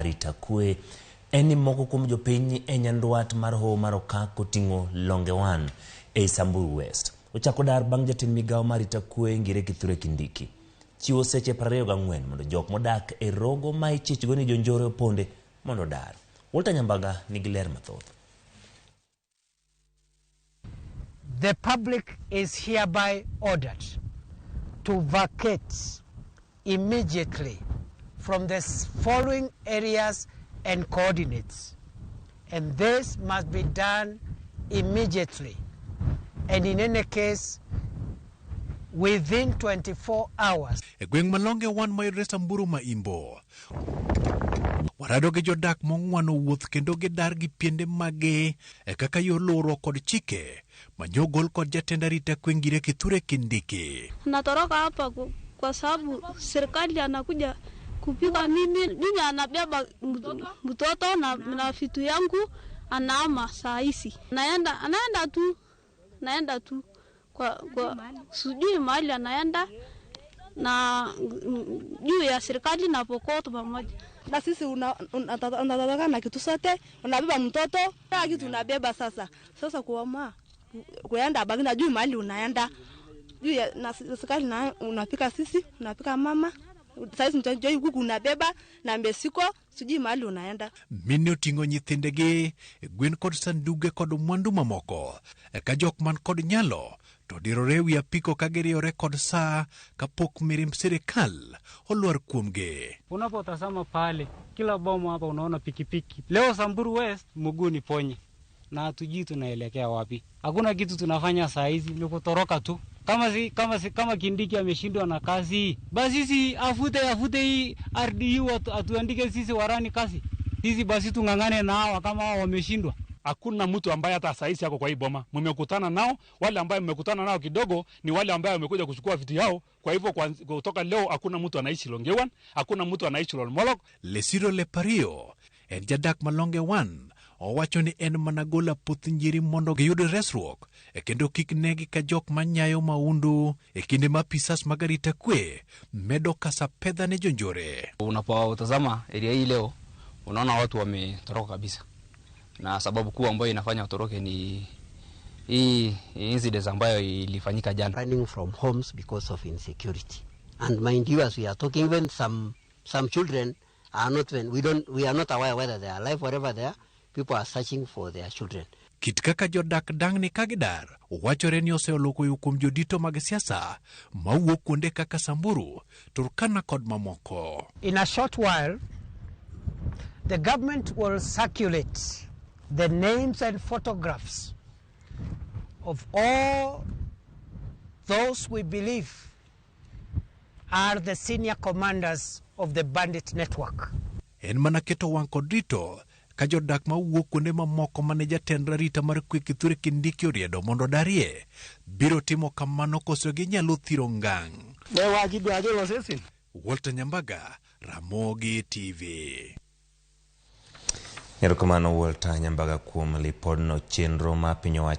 arita kwe en ni moko kuom jopiny e nyandwat mar hoho mar Okak oting'o Longe 1 ei Samburu West. Ochako dar bang' jatend migawo mar arita kwe Ngire Kithure Kindiki chiwo seche 24 mondo jok modak e rogo ma ichichgo ni jonjore oponde mondo odar. Walter Nyambaga nigi ler mathoth. The public is hereby ordered to vacate immediately from the following areas and coordinates. And this must be done immediately. And in any case, within 24 hours. E gweng' ma Longe 1 mayudore Samburu ma Imbo. Warado gi jodak mong'wano wuoth kendo gidar gi piende mage e kaka yor luwruok kod chike manyogol kod jatend arita kwe Ngire Kithure Kindiki. Natoroka hapa kwa sababu serikali anakuja kupiga mimi, anabeba mtoto na vitu yangu, anaama saa hizi. Naenda tu kwa sijui mahali anaenda na juu ya serikali na Pokot pamoja. Na sisi unataka na kitu sote, unabeba mtoto, kila kitu unabeba sasa. Sasa kuoma kuenda baki na juu mahali unaenda. Juu ya na serikali na unapika sisi, unapika mama. Sasa mtoto huku unabeba na mbesiko, sijui mahali unaenda. Mine oting'o nyithindegi, gwen kod sanduge kod mwandu mamoko. Ka jok man kod nyalo to dirore ewi apiko ka giriyore kod saa kapok mirimb sirikal olwar kuomgi. Unapotazama pale kila boma hapa unaona pikipiki. Leo Samburu West mguu ni ponye na hatujui tunaelekea wapi. Hakuna kitu tunafanya saa hizi, ni kutoroka tu. Kama Kindiki ameshindwa na kazi, basi sisi afute hii RDU atuandike sisi warani kazi. Sisi basi tung'ang'ane na hawa kama hao wameshindwa. Hakuna mtu ambaye hata saa hizi ako kwa hii boma. Mmekutana nao, wale ambaye mmekutana nao kidogo ni wale ambaye wamekuja kuchukua vitu yao. Kwa hivyo kutoka leo hakuna mtu anaishi Longewan, hakuna mtu anaishi Lolmolok. Lesiro Lepario en jadak ma Longe 1 owacho ni en mana golo apoth njiri mondo giyud resruok e kendo kik negi ka jok manyayo maundu e kinde ma apisas mag arita kwe medo kasa pedha ne jonjore. Unapotazama area hii leo unaona watu wametoroka kabisa, na sababu kuu ambayo inafanya watoroke ni hii incidents ambayo ilifanyika jana. Running from homes because of insecurity. And mind you, as we are talking, even some children are not when we don't we are not aware whether they are alive, wherever they are. People are searching for their children. Kit kaka jodak dang'ni ka gidar wachore ni oseolo koyo kuom jodito mag siasa mawuok kuonde kaka Samburu, Turkana kod mamoko. In a short while, the government will circulate the names and photographs of all those we believe are the senior commanders of the bandit network. En mana keto wang' kod rito ka jodak mawuok kuonde mamoko mane jatend arita mar kwe Kithure Kindiki oriedo mondo odarie biro timo kamano koso ginyalo thiro ngang'. Walter Nyambaga, Ramogi TV. Erokamano Walter Nyambaga kuom lipodno. Chenro ma piny owacho.